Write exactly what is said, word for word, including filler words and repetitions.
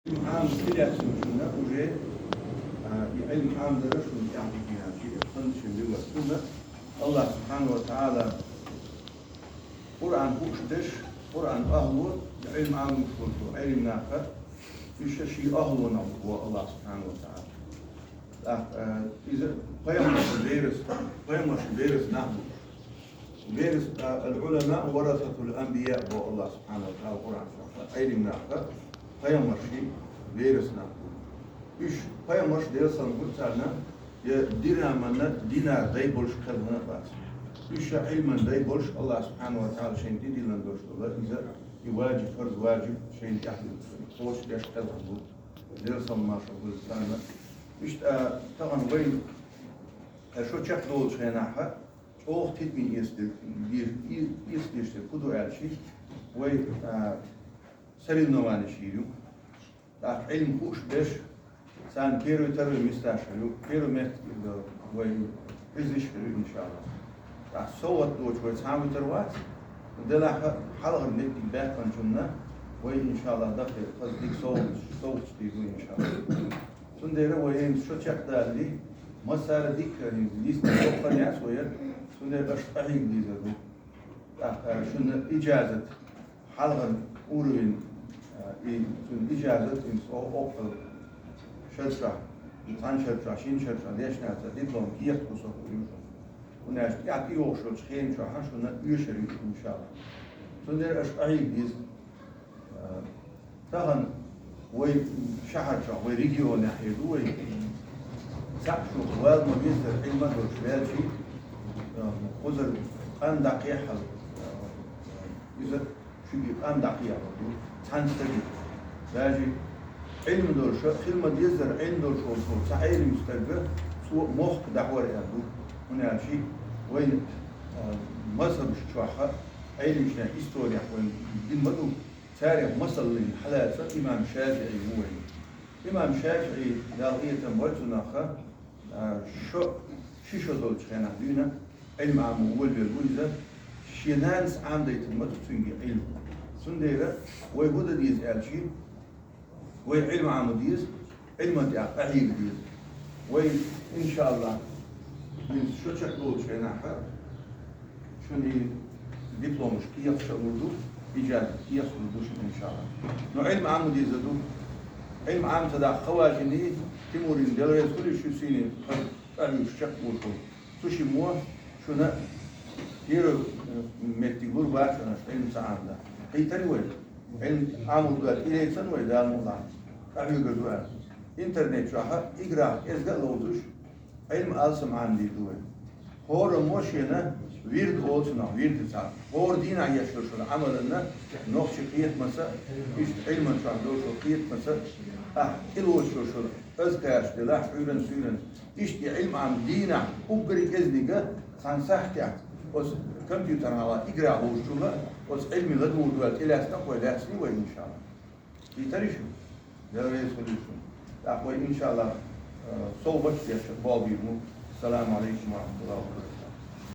Ӏилм Ӏамаш хилаьцначунна уже, а, и Ӏилм Ӏамадар шуна тӀехь дигина, ши ханна шин дилла. Цунна Аллах субхьанаху ва таӀала Къуръан хууш деш, Къуръан ахӀло, Ӏилм Ӏамаш волчу Ӏилмнаха, уьш шен ахӀлонах бу Аллах субхьанаху ва таӀала. ТӀаккха, э, иза пайхамаршин бераш, пайхамаршин бераш нах бу. Бераш, э, «Ал-Ӏуламаъ варасатул анбияъ», бо Аллах субхьанаху ва таӀала Къуръан чохь. Ӏилмнаха пайхамаршин бераш нах бу. Уьш пайхамарш, Делан салам хуьлда царна, я дирхӀаманна, динара дай болуш кхелхина а бац. Уьш Ӏилман дай болуш Аллах субхьанаху ва таӀала шайна тӀедиллина долуш долу, иза и ваджиб, фарз ваджиб шайна тӀехь ду, кхочушдеш кхелхина бу. Делан салам маршалла хуьлда царна. Иштта, а, тахана вайн, а, шо чекхдолучу хенахь, чӀогӀа тидаме эцадеш, эцадеш дерг хӀун ду аьлча, вай, а, соревнованеш йийр ю. ТӀаккха Ӏилма хууш берш, царна первый, второй месташ хир ю, первый место вай призаш хир ю, иншаллах. ТӀаккха совгӀат доцуш вай цхьа а витар вац, делахь а хьалхара меттиг баьккхинчунна вай, иншаллах, дахе хаза дика совгӀаташ, совгӀаташ дийр ду, иншаллах. Цундела вай хӀинца шо чекхдалале, массара а дика хӀинца листа доккха яц вай, цундела аша къахьега дезар ду. ТӀаккха шуна ижазат, хьалхара уровень, а, и цуьнан ижазат, цуьнан о-, оккхул шарчохь, цхьана шарчохь, шина шарчохь дешнашца диплом кехат кху со хуур ю шуна. ХӀунда аьлча тӀаьхьа тӀейогӀуш йолчу хенан чохь шуна оьшур ю, иншаллах. Цундела аша къахьега деза. А, тахана вай шахьар чохь, вай регионехь хир ду вай. Цхьаъ шух вала ма везара, Ӏилма а долуш ваьлчий, а, кхузара къам дӀакхехьа, а, иза шуьга къам дӀакхехьа ду, цхьана стаге. Даже Ӏилма долуш, хила ма дезара Ӏилма долуш волчу цхьа Ӏелим стаг, цо мохк дӀахьора аьлла ду. ХӀунда аьлча вайн, а, мазхабаш чохь Ӏелимашна история вайн дина ма ду. Царех масаллина хьалаца имам ШафиӀи ву вайн. Имам ШафиӀи, Дала къинхетам бойла цунах, а, шо, ши шо долчу хенахь дуьйна Ӏилма Ӏамо волавелла ву иза, шен нанас Ӏамадайтина ма ду цуьнга Ӏилма. Цундела вай хӀун дан деза аьлча, вай Ӏилма Ӏамо деза, Ӏилман тӀехь къахьега деза. Вай, иншаллах, хӀинца шо чекхдолучу хенахь, шуна и дипломаш кехат а лур ду, ижазат кехат лур ду шуна, иншаллах. Но Ӏилма Ӏамо дезар ду. Ӏилма Ӏамо ца дахь, Хаважини Тимурин, Дела реза хуьлийла цунна, хаза къахьоьгуш чекхбуьйлуш ву. Цу шиммо шуна первый, э, меттиг лур бац шуна, Ӏилма ца Ӏамадахь. Кхийтарий вай? Ӏилма Ӏамор ду аьлла, тӀелецна вай, Дала мукъалахь, къахьоьгур ду аьлла. Интернет чохь играх кӀезга а ловзуш, Ӏилма алсам Ӏамадийр ду вай. ХӀораммо шена вирд олу цунах, вирд цхьаъ. ХӀора дийнахь еш йолуш йолу Ӏамална нохчийн кхетамца, иштта Ӏилман чохь долуш йолу кхетамца, ахь тӀелоцуш йолуш йолу азкараш делахь, Ӏуьйранна, суьйранна. Иштта и Ӏилма Ӏама дийнахь уггаре кӀезнига цхьана сахьтехь оцу компьютеран хьала игра хьожучула, оцу Ӏилме ладугӀур ду аьлла тӀелаьцна вай, лаьцний вай, иншаллах. Кхийтарий шу? Дела реза хуьлийла шуна. ТӀаккха вай, иншаллах, э, совгӀат деш болх бийр бу. Ассаламу Ӏалайкум ва рахьматуллахӀи ва баракатухӀ.